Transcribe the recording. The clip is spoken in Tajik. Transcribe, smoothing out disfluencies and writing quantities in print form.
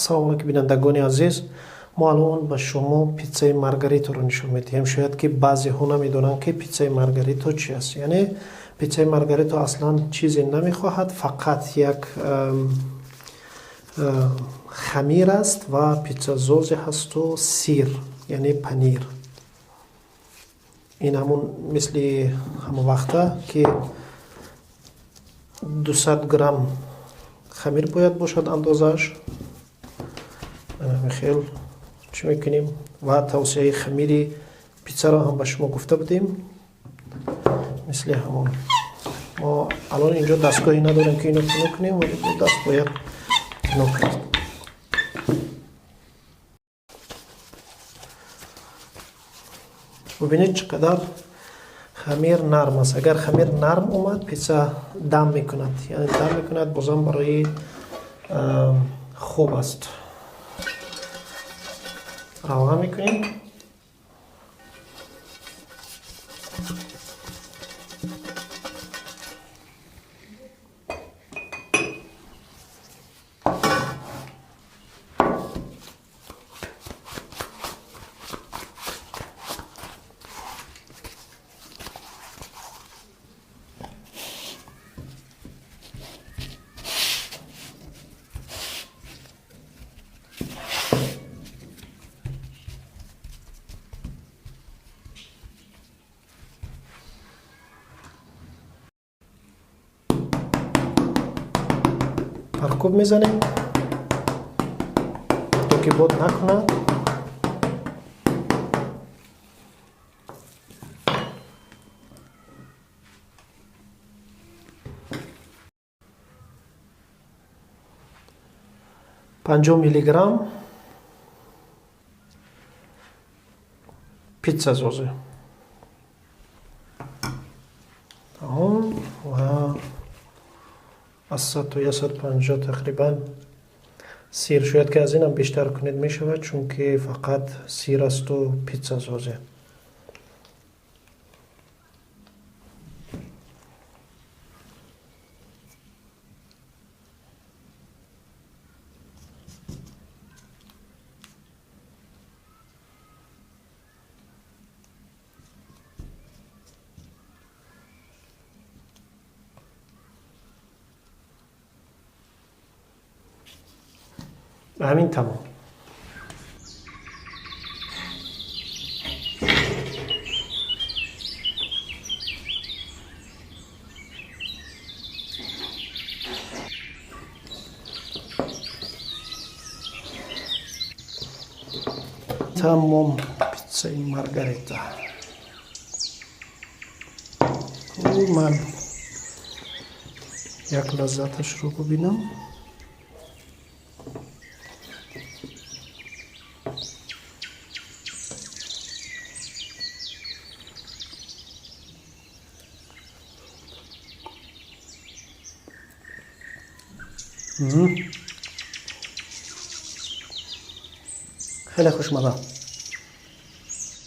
Ассалому алайкум, бинандагони азиз. Мо алон ба шумо питсаи маргариторо нишон медиҳем. Шояд ки баъзеҳо намедонанд, ки питсаи маргарито чи аст. Яъне питсаи маргарито аслан чизе намехоҳад, фақат як хамир аст ва питсазозе ҳасту сир, яъне панир. Ин ҳамун мисли ҳамон вақта, ки 200 грамм хамир бояд бошад андозааш. Хел чӣ мекунем ва тавсияи хамири питсаро ҳам ба шумо гуфта будем. Мисли ҳамон мо алон инҷо дастгоҳе надорем, ки ино тунук кунем, вале бо даст бояд тунук кард. Бубинед, чӣ қадар хамир нарм аст. Агар хамир нарм омад, питса дам мекунад, яъне дам мекунад, бозам барои хуб аст. Равған мекунем. Паркуб мезанем, то ки бод накунад. 50 миллиграмм питсазозе тамом ва аз 100 то 150 тақрибан сир. Шояд ки аз инам бештар кунед мешавад, чунки фақат сир асту питсасозе. Ҳамин тамом. Тамом, питсаи маргарита. Ман як лаззаташро бубинам. Хеле хушмаза.